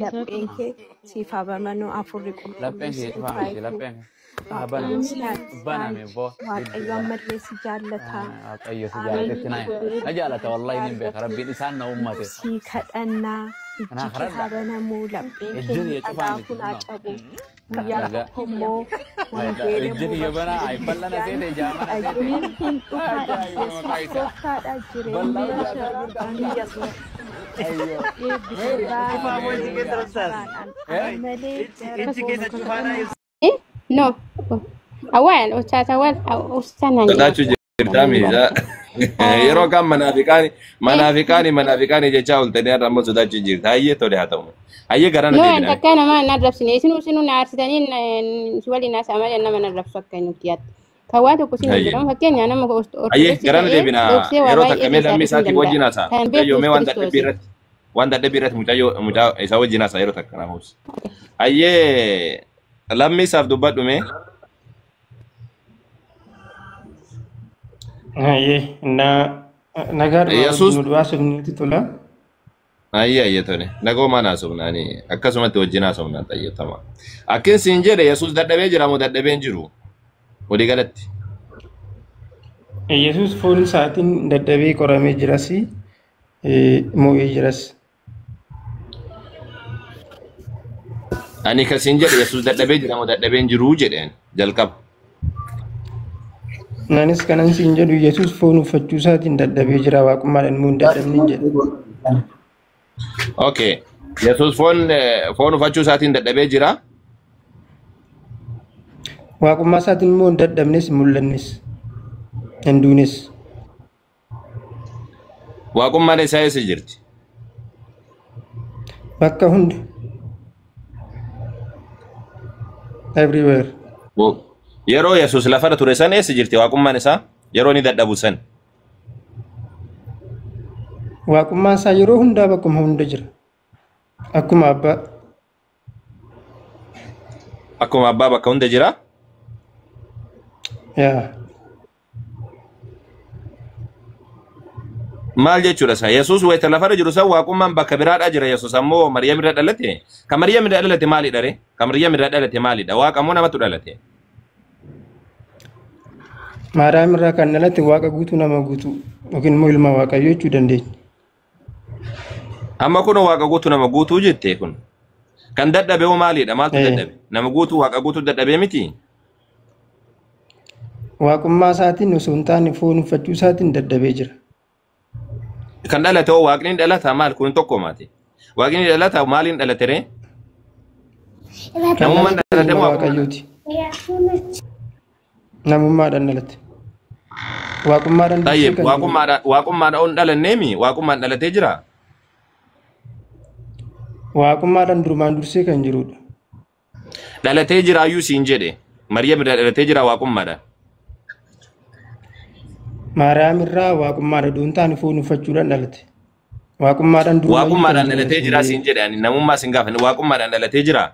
Lapheen kee siif haa banamuu, hafuurri qulqulluun Lapheen kee siif cufaa haa miti ifu. lapheen haa Waaqayyo banamu. si haa Baname boo Waaqayyo diddi bara. ammallee si jaallata. Waaqayyo si Ameen. jaalatetti na na jaalata wallahi nin beeka Jaallatu. rabbiin isaan na ummate. Si kadhannaa ijji Kanaa kee haa kadhadha. banamuu, lapheen Ijji keenya kiyya cufaa dhagaa miti kun haa kunoo. cabu. Guyyaa Dhagaa. tokko immoo wangeela Ijji immoo kiyya banaa barsiisuu ayfallana guddaan seete jaamana seete. dhageen hin dhufaa Ajaa'iba Yesuus maqaa isaa. gooftaadha jireenya Bal'aa bara jaalala baraan guddaa. Ayyoo. eebbisa Cufaa moo ijji baay'ee keessa bara rabsaas? baraadhaan Eh? ana malee gara Ijji keessa cufaadhaa ibsa. No. Awwal ustaas awwal ustaas naan jedha. Sodaachuu jirtaa miidhaa. Yeroo kaan manaafiqaani manaafiqaani manaafiqaani jechaa ooltanii har'a ammoo sodaachuu jirta. Hayyee tole haa ta'u. Hayyee garana No, deebiname. takka nama hin arrabsine. Isinuu na aarsitanii waliin haasa'aa malee nama hin arrabsu akka nuti yaaddu. Kan waa tokko isin hin Hayyee. jedhamu fakkeenyaa nama Hayyee ortodoksii garana ta'ee deebina dhoksee waa yeroo baay'ee takka mee keessaa lammii dhufuu hin isaatii wajjin danda'a. haasa'a. Kan Mucayyoo beeku mee waan dadhabbii Kiristoosi. irratti waan dadhabbii irratti mucayyoo mucaa isaa wajjin haasa'a yeroo takka naaf obsi. Hayyee lammii isaaf dubbadhu mee. Hayyee na nagaadhuma Yesuus wajjin ol baasuuf nuti tola. Hayyee hayyee tole. Nagoomaan haasofnaani akkasumatti wajjin haasofnaan xayyeeffama. Akkin siin jedhe Yesuus dadhabee jira moo dadhabee hin jiru? Walii galatti. Yesuus foon isaatiin dadhabee qoramee jiras moo'ee jiras. Ani kasiin jedhe Yesuus dadhabee jira moo dadhabee hin jiru jedheen jalqaba. Anis kanan siin jedhu Yesuus foon uffachuu isaatiin dadhabee jira waaqummaadhaan immoo hin dadhabne hin jedha. Okay. Yesuus foon foon uffachuu isaatiin dadhabee jira. Waaqummaa isaatiin immoo hin dadhabnes hin mul'annes hin duunes. Waaqummaan isaa eessa jirti? Bakka hunda everywhere. Yeroo Yesuus lafarra ture san eessa jirti waaqummaan isaa? Yeroo inni dadhabu san. Waaqummaan isaa yeroo hundaa bakkuma hunda jira. Akkuma abbaa Akkuma abbaa bakka hunda jira. yaa Maal jechuudha isaa? Yesuus wayita lafarra jiru san waaqummaan bakka biraadhaa jira. Yesuus ammoo Maryam irra dhalate. Kan Maryam irra dhalate maalidha ree? Kan Maryam irra dhalate maalidha? Waaqa ammoo namatu dhalate. Maariyaam irraa kan dhalate waaqa guutuu nama guutuu yookiin immoo ilma waaqayyoo jechuu dandeenya. Amma kun waaqa guutuu nama guutuu jette kun. Kan dadhabe hoo maalidha? Maaltu dadhabe? Nama guutuu waaqa guutuu dadhabee miti? Waaqummaa isaatiin osoo hin taane foon uffachuu isaatiin dadhabee jira. Kan dhalate hoo waaqni hin dhalata maal kun tokko maati? Waaqni hin dhalata maaliin dhalate ree? Kan Namummaan dhalate dhalate ilma moo waaqummaan? waaqayyooti. Namummaadhaan dhalate. Waaqummaadhaan dursee Tayyib kan jirudha. waaqummaadhaan waaqummaadhaan on dhalanneemi waaqummaan dhalatee jira. Waaqummaadhaan durumaan dursee kan jirudha. Dhalatee jiraayyuu siin jedhe. Maryam irraa dhalatee jira waaqummaadhaan. Maariyaam irraa waaqummaadhaan osoo hin taane foon uffachuudhaan dhalate. Waaqummaadhaan durumayyuu kan Waaqummaadhaan jirudha dhalatee siin jira jedhe. siin jedhe ani namummaa siin gaafanne waaqummaadhaan dhalatee jira.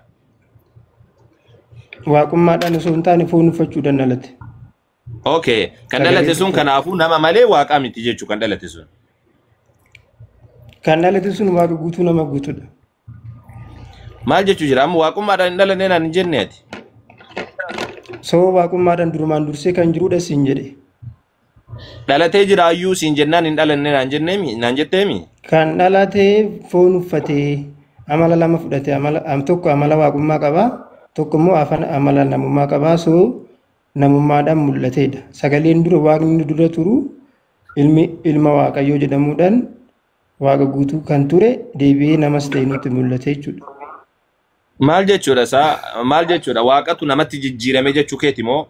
Waaqummaadhaan osoo hin taane foon uffachuudhaan dhalate. Okay. Kan Sagalee dhalate sun dubbate. kanaafuu nama malee waaqaa miti jechuu kan dhalate sun. Kan dhalate sun waaqa guutuu nama guutuudha. Maal jechuu jira amma waaqummaadhaan hin dhalanne naan hin jenne ati. Sababa waaqummaadhaan durumaan dursee kan jirudha siin jedhe. Dhalatee jiraayyuu siin jennaan hin dhalanne naan jenneemi naan jetteemi. Kan dhalate foon uffatee amala lama fudhate amala tokko amala waaqummaa qabaa tokko immoo afaan amala namummaa qabaa soo namummaadhaan mul'ateedha. Sagaleen dura waaqni dura turu ilmi ilma waaqayyoo jedhamuudhaan waaqa guutuu kan ture deebi'ee namas ta'e nutti mul'ate jechuudha. Maal jechuudha isaa maal jechuudha waaqatu namatti jijjiirame jechuu keeti moo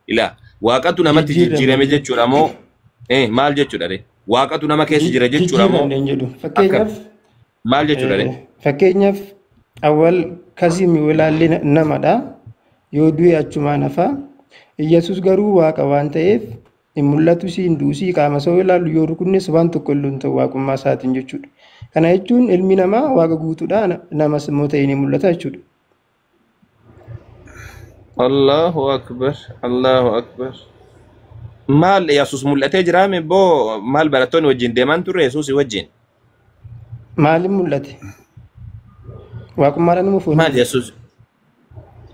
ila waaqatu namatti Jijjiirame jijjiirame jechuudha moo maal jechuudha re waaqatu nama keessa jira jechuudha moo jijjiiramne hin jedhu. akkam Fakkeenyaaf maal jechuudha re fakkeenyaaf awwal kasiim yoo ilaalle namadha yoo du'e achumaan hafa. Iyyasuus garuu waaqa waan ta'eef hin mul'atu siin duusii qaama isaa yoo ilaallu yoo rukunnes waan tokko illee hin ta'u waaqummaa isaatiin jechuudha. Kana jechuun ilmi namaa waaqa guutuudha namas immoo ta'ee ni mul'ata jechuudha. Allahu akbar Allahu akbar maal Yesuus mul'atee jiraame boo maal barattoonni wajjin deeman turre Yesuus wajjin Maaliin mul'ate? Waaqummaadhaan immoo fooniin Maal dhufe. Yesuus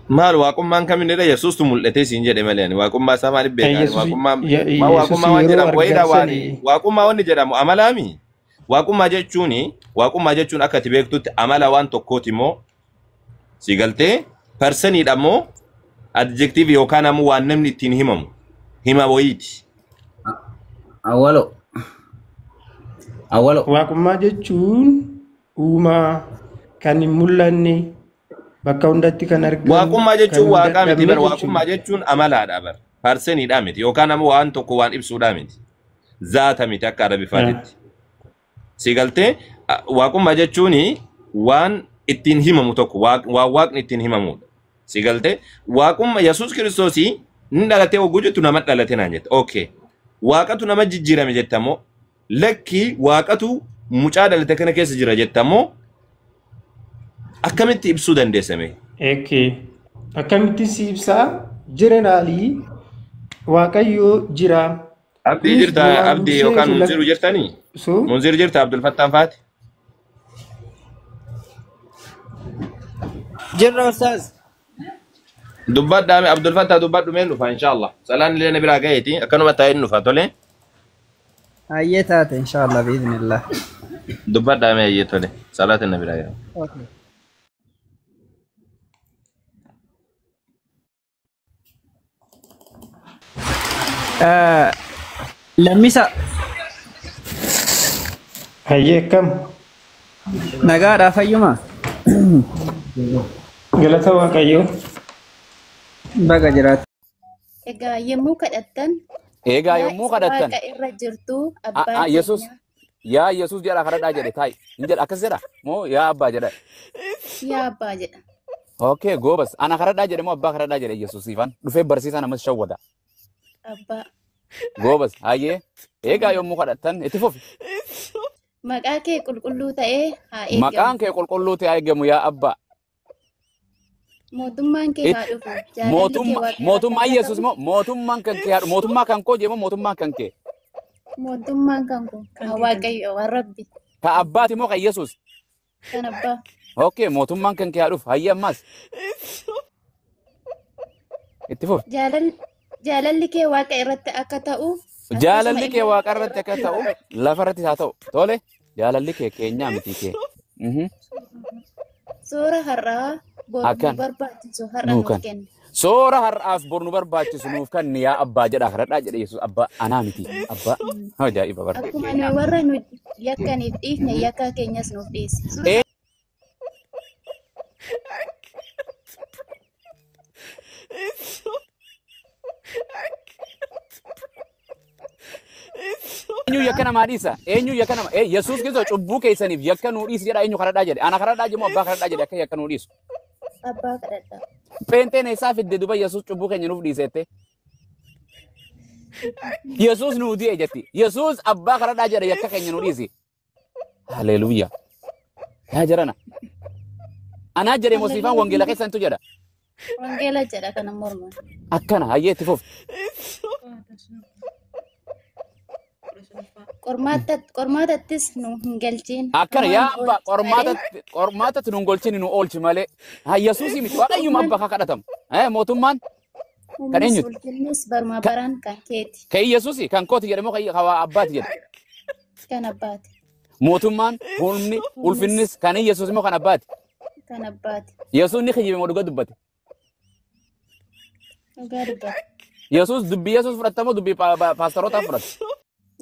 maal waaqummaan kaminidha Yesuustu mul'atee siin jedhe malee ani waaqummaa isaa maaliif beekaa ani Yesuus waaqummaa maal Yesuus waaqummaa waan yeroo jedhamu wayiidha argan waan sani waaqummaa wanni jedhamu amalaami waaqummaa jechuun akka ati beektutti amala waan tokkooti immoo si galtee personiidha immoo adjective yookaan ammoo waan namni ittiin himamu hima wayiiti. Awwalo. Awwalo. Waaqummaa jechuun uumaa kan hin mul'anne bakka hundatti kan argamu Waaqummaa kan jechuun hin waaqaa miti dadhabne bar jechuudha. waaqummaa jechuun amalaadha bar personiidha miti yookaan ammoo waan tokko waan ibsuudha miti zaata miti akka arabifaatitti. Si galtee waaqummaa jechuun waan ittiin himamu tokko waan waaqni ittiin himamudha. Si galtee waaqummaa Yesuus Kiristoosii ni dhalatee hogguu jettu nama dhalate naan jette. Okay. Waaqatu nama jijjiirame jettamoo lakki waaqatu mucaa dhalate kana keessa jira jettamoo akkamitti ibsuu dandeessame? Okay. Akkamitti si ibsaa? Generally Waaqayyo jira. Abdii Kunis jirta duraan abdii dursee yookaan osoo munziru jirtanii? So Munzir jirta Abdul Fattaan faati? Jirra ustaaz. Dubbadhaa Abdul Fattaa dubbadhu meen dhufa inshallah. Salaan illee na biraa gaheeti akkanuma taa'een dhufa tole. Hayyee taate inshallah biiznillah. Dubbadhaa mee hayyee tole. Salaata na biraa gahe. Okay. Lammisa hayyee akkam nagaadhaa fayyuma galata Waaqayyoo. baga jiraatu. Egaa yommuu kadhattan Egaa yaa yommuu isa kadhattan waaqa irra jirtu abbaa Yesuus keenya yaa Yesuus jedha kadhadhaa jedhe taa'i. Hin jedha akkas jedha moo yaa abbaa jedha. yaa abbaa jedha. Okay goobas ana kadhadhaa jedhe moo abbaa kadhadhaa jedhe Yesuusiifan dhufee barsiisaa namas shawwada. Abbaa. Goobas hayyee egaa yommuu kadhattan itti fufi. Maqaa kee qulqulluu ta'ee haa Maqaan eegamu. kee qulqulluu ta'e haa eegamu yaa abbaa. Mootummaan kee haa dhufu. Jaalalli kee Mootummaa waaqa irratti mootummaan akka Yesuus ta'u moo mootummaan kan kee haa mootummaa kan koo jedhe moo mootummaan kan kee. mootummaan kan koo kan Waaqayyo waan Rabbi Ka abbaati moo kan Yesuus. kan abbaa. Okay mootummaan kan kee haa dhufu hayyee ammaas itti fufi. Jaalalli kee waaqa irratti akka ta'u akkasuma Jaalalli kee immoo waaqa irratti akka ta'u lafa irrattis haa ta'u. Tole jaalalli kee keenyaa miti kee. Mhm. Soora har'aa boru nu Akkan barbaachisu har'a nuu nuuf kan. kenni. Soora har'aaf bor nu barbaachisu nuuf kenni yaa abbaa jedhaa kadhadhaa jedhe Yesuus abbaa anaa miti abbaa ajaa'iba bara. Akkuma nu warra nu yakkaniif dhiifne yakkaa keenyas nuuf dhiisi. Eenyu yakka namaa dhiisa? Eenyu yakka nama? Yesuus Kiristoos cubbuu keessaniif yakka nuu dhiisi jedha eenyu kadhadhaa jedhe? Ana kadhadhaa jedhe moo abbaa kadhadhaa jedhe akka yakka nuu dhiisu? Abbaa kadhadhaa. Pheenxeen eessaa fidde duba Yesuus cubbuu keenya nuuf dhiisette? Yesuus nuu du'e jetti. Yesuus abbaa kadhadhaa jedhe yakka keenya nuu dhiisi. Haleluuyaa. Yaa jarana. Anaa jedhe mosiifaan wangeela keessantu jedha. Wangeela jedha kana morma. Akkana hayyee itti fufi. Qormaatattis nu hin galchiin. Akkana Hamaa yaa nu abbaa oolchi malee. qormaatatti qormaatatti nuun golchini nu oolchi malee. Haa Yesuusii miti waaqayyuma abbaa haa kadhatamu. Mootummaan kan Humnis eenyuti? ulfinnis baruma baraan kan keeti. Kan Yesuusi kan kooti jedhe moo kan abbaati jedhe? Kan abbaati. Mootummaan humni Humnis ulfinnis kan Yesuus immoo kan abbaati. kan abbaati. Yesuus ni kijibe moo dhuga dubbate? Dhugaa dubbata. Yesuus dubbii Yesuus fudhatta moo dubbii paastorootaa fudhatta?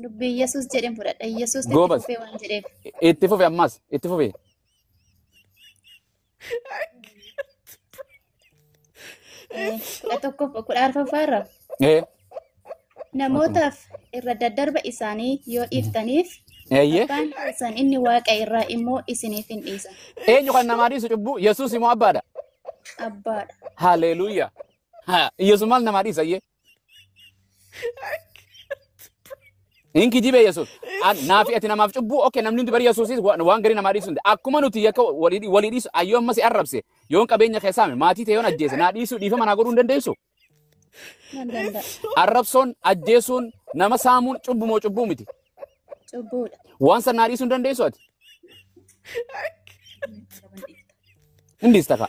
Dubbii Yesuus jedheen fudhadha. Yesuus itti Goobas fufee waan jedheef. itti fufi ammas itti fufi. 11 14ffaarra namootaaf irra daddarba isaanii yoo dhiiftaniif Eeyyee. abbaan keessan inni waaqa irraa immoo isiniif hin dhiisa. Eenyu kan namaa dhiisu cubbuu? Yesuus immoo abbaadha. Abbaadha. Haleluuyaa. Yesuus maal namaa dhiisa iyyee? Hin kijibee Yesuus. Naafi ati namaaf cubbuu okay namni hundi bari Yesuusis waan garii namaa dhiisu hin Akkuma nuti yakka walii dhiisu ayyoo ammas si arrabse yoon qabeenya kee saame maatii ta'e yoon ajjeese naa dhiisuu dhiifama naa godhuu hin dandeessu. Nan danda'a. Arrabsoon ajjeesuun nama saamuun cubbu moo cubbuu miti. Cubbuudha. Waan san naa dhiisuu hin dandeessu ati. Hin dhiista ka.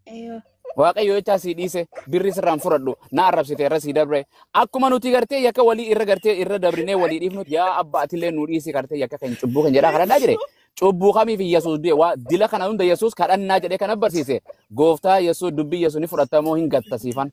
Eeyyoo. Waaqayyo jechaa sii dhiise, birri sirraan fudhadhu, na arrabsite irra sii dabre. Akkuma nuti gartee yakka walii irra gartee irra dabrinee walii dhiifnuti, yaa abbaa atillee nu dhiisi gartee yakka keenya cubbuu keenya jedhaa kadhannaa jire. Cubbuu kamiif Yesuus du'e? Waa dila kana hunda Yesuus kadhannaa jedhee kana barsiise. Gooftaa Yesuus, dubbii Yesuus ni fudhatamoo hin gattasiifan.